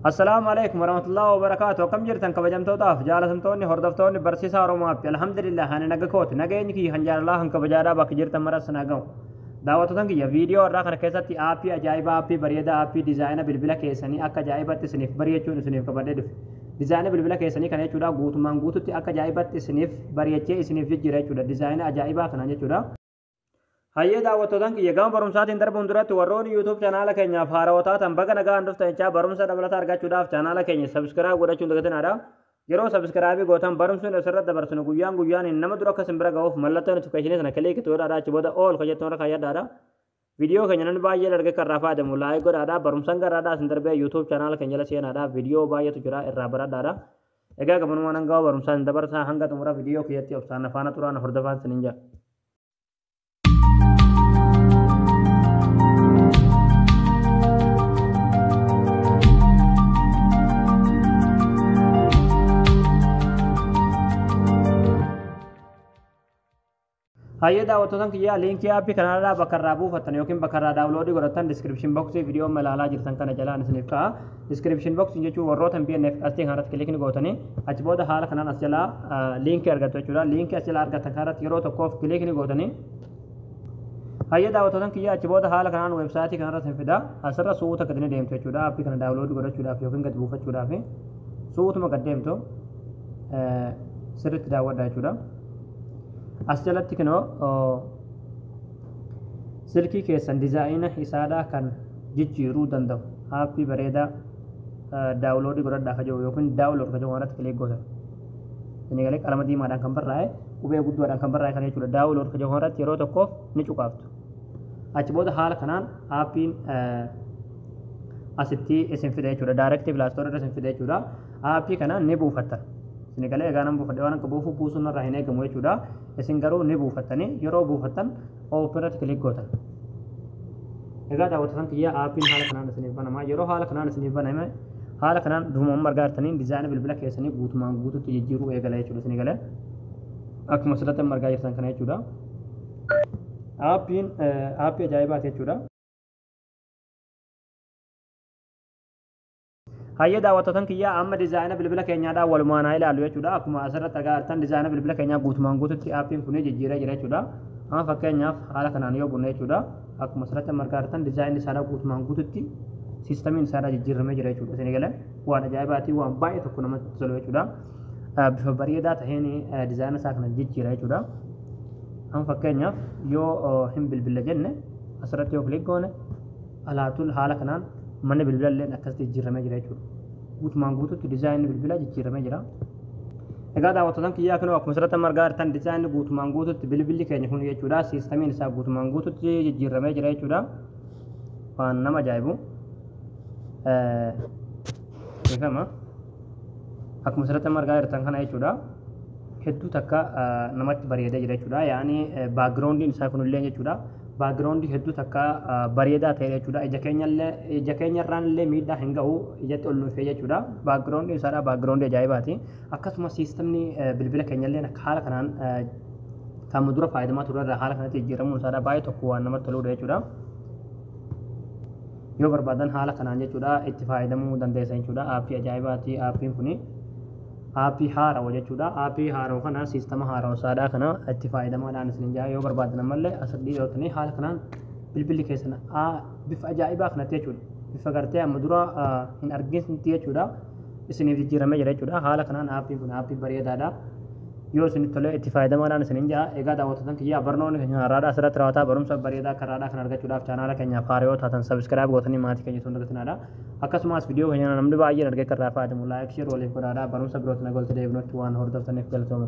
Assalaamu alaikum warahmatullahi wabarakaatu. Akkam jirtan kabajamtootaaf jaalatamtoonni hordoftoonni barsiisaa Oromoo App? Alhamdulillah, ani naga kooti. Nageenyi kiyya kan jaalalaa kan kabajaadhaa bakka jirtan maras na ga'u. Daawwattoota kiyya, viidiyoo irraa kana keessatti aappii ajaa'ibaa, aappii bareedaa, aappii diizaayina bilbila keessanii akka ajaa'ibatti isiniif bareechuun isiniif qabadhee dhufe. Diizaayina bilbila keessanii kana jechuudha guutumaan guututti akka ajaa'ibatti isiniif bareechee isiniif jijjiira jechuudha. Diizaayina ajaa'ibaa kanaan jechuudha. Hayyee daawwattootaan kiyya, gama barumsaatiin darbuun duratti warroonni YouTube chaanaala keenyaaf haarawaa taatan baga nagaan dhuftan jechaa, barumsa dabalataa argachuudhaaf chaanaala keenya subscribe godhachuun dagatinaadha. Yeroo subscribe gootan barumsuun asirratti dabarsinu guyyaan guyyaan nama dura akka isin bira ga'uuf mallattoo notification sana click godhaadha, achi booda all kan jettu irra kaayyadhaadha. Viidiyoo keenya namni baay'een argee kan irraa fayyadamu like godhaadha. Barumsaan garaadhaa isin darbee YouTube chaanaala keenya jala seenaadha. Viidiyoo baay'eetu jira, irraa baradhaadha. Egaa gabanumaan hanga barumsaan dabarsaa hanga xumura viidiyoo kiyyatti obsaan afaana turaan hordofaan isiniin jedha. Hayyee daawwattootaan kiyyaa, liinkii aappii kanarraa bakka irraa buufattan yookiin bakka irraa download godhattan description box viidiyoo amma ilaalaa jirtan kana jalaan isiniif ka'a. Description box jechuun warroota hin beekneef qasxii kanarratti click gootanii achi booda haala kanaan as jalaa liinkii argattu jechuudha. Liinkii as jalaa argattan kanarratti yeroo tokkoof click gootanii. Hayyee daawwattootaan kiyyaa, achi booda haala kanaan weebsaayitii kanarratti hin fida. Asirra suuta gadi ni deemtu jechuudha. Aappii kana download godhachuudhaaf yookiin gadi buufachuudhaaf suutuma gad deemtu, sirriitti daawwadha jechuudha. As jalatti kinoo silkii keessan dizaayina isaadhaa kan jijjiiruu danda'u aappii bareedaa download godhadhaa ka jiru yookiin download ka jiru kanatti click gootan. Inni galee qalama diimaadhaan kan barraa'e, qubee guddaadhaan kan barraa'e kana jechuudha. Download ka jiru kanarratti yeroo tokkoof ni cuqaaftu. Achi booda haala kanaan aappiin asitti isin fida jechuudha. Direct Play Store irra isin fida jechuudha. Aappii kana ni buufattan. Isin galee egaa nan buufadhe waan akka buufuu buusuun irraa hin eegamu jechuudha. Isin garuu ni buufattanii yeroo buufattan open irratti click gootan. Egaa daawwattoota kiyyaa, aappiin haala kanaan isiniif banama. Yeroo haala kanaan isiniif baname haala kanaan dhufuma amma argaa jirtaniin dizaayina bilbila keessanii guutumaan guututti jijjiiruu eegala jechuudha isin galee. Akkuma asirratti amma argaa jirtan kana jechuudha. Aappiin aappii ajaa'ibaati jechuudha. Hayyee daawwattootaan kiyyaa, amma dizaayina bilbila keenyaadhaan walumaan haa ilaallu jechuudha. Akkuma asirratti argaa jirtan dizaayina bilbila keenyaa guutumaan guututti aappiin kun jijjiiree jira jechuudha. Amma fakkeenyaaf haala kanaan yoo bunne jechuudha. Akkuma asirratti amma argaa jirtan dizaayinni isaadhaa guutumaan guututti siistamiin isaadhaa jijjiiramee jira jechuudha. Isin galee waan ajaa'ibaatii, waan baay'ee tokko namatti tolu jechuudha. Bifa bareedaa taheen dizaayina isaa kana jijjiira jechuudha. Amma fakkeenyaaf yoo hin bilbilla jenne asirratti yoo click goone alaatul haala kanaan manni bilbila illee akkasitti jijjiiramee jira jechuudha. Guutumaan guututti dizaayinni bilbilaa jijjiiramee jira. Egaa daawwattootaan kiyyaa, kunoo akkuma asirratti amma argaa jirtan dizaayinni guutumaan guututti bilbilli keenya kun jechuudha siistamiin isaa guutumaan guututti jijjiiramee jira jechuudha. Waan nama ajaa'ibu. Beekama. Akkuma asirratti amma argaa jirtan kana jechuudha. Hedduu takka namatti bareedee jira jechuudha. Yaani backgroundiin isaa kunillee jechuudha. Background hedduu takka bareedaa ta'e jechuudha. Ija keenyallee ija keenyarraan illee miidhaa hin ga'u, ijatti ol nuufee jechuudha. Background isaadha background ajaa'ibaati. Akkasumas siistamni bilbila keenyallee akka haala kanaan kan dura fayyadamaa turre haala kanatti jijjiiramuun isaadha baay'ee tokko waan namatti toludha jechuudha. Yoo barbaadan haala kanaan jechuudha itti fayyadamuu dandeessan jechuudha. Aappii ajaa'ibaati aappiin kuni. Aappii haarawa jechuudha. Aappii haarawa kana siistama haarawa isaadhaa kana itti fayyadamaadhaan isin jaa. Yoo barbaadan ammallee asirratti dhiyootanii haala kanaan bilbilli keessan bifa ajaa'ibaa kanatti jechuudha. Bifa gartee amma dura hin arginti jechuudha. Isiniif jijjiiramee jira jechuudha. Haala kanaan aappiin kun aappii bareedaadha. Yoo isinitti tolee itti fayyadamaadhaan isinin jaa. Egaa daawwattoota kiyyaa, barnoonni keenya har'aadhaa asirratti raawwataa. Barumsa bareedaa akka har'aadhaa kan argachuudhaaf chaanaala keenyaaf haaraa yoo taatan subscribe gootanii maatii keenya tun dagatinaadha. Akkasumas viidiyoo keenya namni baay'een argee kan irraa fayyadamu like, share waliif godhaadha. Barumsa birootti na golte deebinutti waan hordoftaniif galatooma.